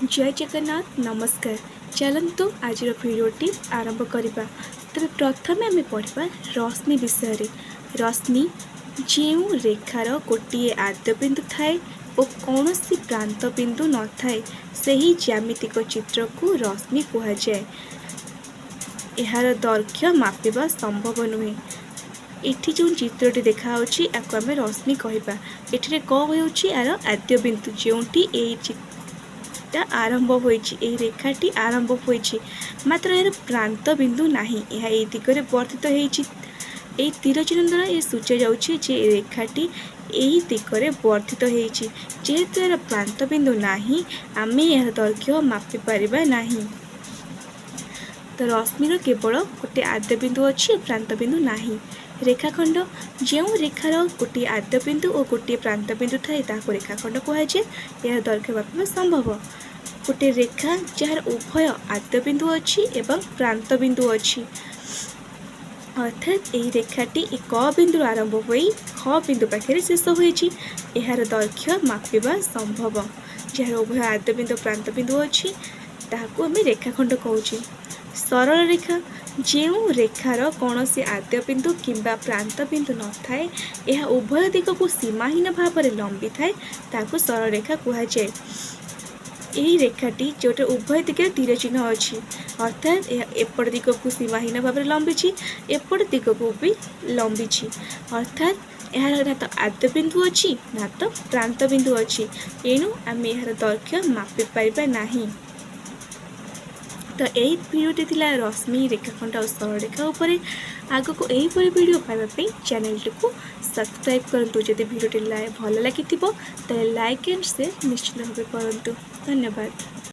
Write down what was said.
ଜୟ ଜଗନ୍ନାଥ, ନମସ୍କାର। ଚାଲନ୍ତୁ, ଆଜିର ଭିଡ଼ିଓଟି ଆରମ୍ଭ କରିବା। ତେବେ ପ୍ରଥମେ ଆମେ ପଢ଼ିବା ରଶ୍ମି ବିଷୟରେ। ରଶ୍ମି: ଯେଉଁ ରେଖାର ଗୋଟିଏ ଆଦ୍ୟବିନ୍ଦୁ ଥାଏ ଓ କୌଣସି ପ୍ରାନ୍ତ ବିନ୍ଦୁ ନଥାଏ, ସେହି ଜ୍ୟାମିତିକ ଚିତ୍ରକୁ ରଶ୍ମି କୁହାଯାଏ। ଏହାର ଦୈର୍ଘ୍ୟ ମାପିବା ସମ୍ଭବ ନୁହେଁ। ଏଠି ଯେଉଁ ଚିତ୍ରଟି ଦେଖାହେଉଛି, ୟାକୁ ଆମେ ରଶ୍ମି କହିବା। ଏଠିରେ କ ହେଉଛି ଏହାର ଆଦ୍ୟ ବିନ୍ଦୁ, ଯେଉଁଠି ଏଇ ଟା ଆରମ୍ଭ ହୋଇଛି, ଏହି ରେଖାଟି ଆରମ୍ଭ ହୋଇଛି। ମାତ୍ର ଏହାର ପ୍ରାନ୍ତ ବିନ୍ଦୁ ନାହିଁ। ଏହା ଏଇ ଦିଗରେ ବର୍ଦ୍ଧିତ ହେଇଛି। ଏହି ତୀର ଚିହ୍ନ ଦ୍ୱାରା ଏ ସୂଚାଯାଉଛି ଯେ ଏ ରେଖାଟି ଏହି ଦିଗରେ ବର୍ଦ୍ଧିତ ହେଇଛି। ଯେହେତୁ ଏହାର ପ୍ରାନ୍ତ ବିନ୍ଦୁ ନାହିଁ, ଆମେ ଏହାର ଦୈର୍ଘ୍ୟ ମାପି ପାରିବା ନାହିଁ। ତ ରଶ୍ମିର କେବଳ ଗୋଟେ ଆଦ୍ୟ ବିନ୍ଦୁ ଅଛି, ପ୍ରାନ୍ତ ବିନ୍ଦୁ ନାହିଁ। ରେଖାଖଣ୍ଡ: ଯେଉଁ ରେଖାର ଗୋଟିଏ ଆଦ୍ୟ ବିନ୍ଦୁ ଓ ଗୋଟିଏ ପ୍ରାନ୍ତ ବିନ୍ଦୁ ଥାଏ, ତାହାକୁ ରେଖାଖଣ୍ଡ କୁହାଯାଏ। ଏହାର ଦୈର୍ଘ୍ୟ ମାପିବା ସମ୍ଭବ। ଗୋଟିଏ ରେଖା ଯାହାର ଉଭୟ ଆଦ୍ୟ ବିନ୍ଦୁ ଅଛି ଏବଂ ପ୍ରାନ୍ତ ବିନ୍ଦୁ ଅଛି, ଅର୍ଥାତ୍ ଏହି ରେଖାଟି କ ବିନ୍ଦୁରୁ ଆରମ୍ଭ ହୋଇ ଖ ବିନ୍ଦୁ ପାଖରେ ଶେଷ ହୋଇଛି, ଏହାର ଦୈର୍ଘ୍ୟ ମାପିବା ସମ୍ଭବ। ଯାହାର ଉଭୟ ଆଦ୍ୟ ବିନ୍ଦୁ, ପ୍ରାନ୍ତ ବିନ୍ଦୁ ଅଛି, ତାହାକୁ ଆମେ ରେଖାଖଣ୍ଡ କହୁଛେ। ସରଳ ରେଖା: ଯେଉଁ ରେଖାର କୌଣସି ଆଦ୍ୟ ବିନ୍ଦୁ କିମ୍ବା ପ୍ରାନ୍ତ ବିନ୍ଦୁ ନଥାଏ, ଏହା ଉଭୟ ଦିଗକୁ ସୀମାହୀନ ଭାବରେ ଲମ୍ବିଥାଏ, ତାହାକୁ ସରଳ ରେଖା କୁହାଯାଏ। ଏହି ରେଖାଟି ଯେଉଁଟା ଉଭୟ ଦିଗରେ ତୀର ଚିହ୍ନ ଅଛି, ଅର୍ଥାତ୍ ଏହା ଏପଟ ଦିଗକୁ ସୀମାହୀନ ଭାବରେ ଲମ୍ବିଛି, ଏପଟ ଦିଗକୁ ବି ଲମ୍ବିଛି। ଅର୍ଥାତ୍ ଏହାର ନା ତ ଆଦ୍ୟ ବିନ୍ଦୁ ଅଛି, ନା ତ ପ୍ରାନ୍ତ ବିନ୍ଦୁ ଅଛି। ଏଣୁ ଆମେ ଏହାର ଦୈର୍ଘ୍ୟ ମାପି ପାରିବା ନାହିଁ। ତ ଏଇ ଭିଡ଼ିଓଟି ଥିଲା ରଶ୍ମି, ରେଖାଖଣ୍ଡ ଆଉ ସରଳରେଖା ଉପରେ। ଆଗକୁ ଏହିପରି ଭିଡ଼ିଓ ପାଇବା ପାଇଁ ଚ୍ୟାନେଲଟିକୁ ସବସ୍କ୍ରାଇବ୍ କରନ୍ତୁ। ଯଦି ଭିଡ଼ିଓଟି ଭଲ ଲାଗିଥିବ, ତାହେଲେ ଲାଇକ୍ ଆଣ୍ଡ ସେୟାର ନିଶ୍ଚିତ ଭାବେ କରନ୍ତୁ। ଧନ୍ୟବାଦ।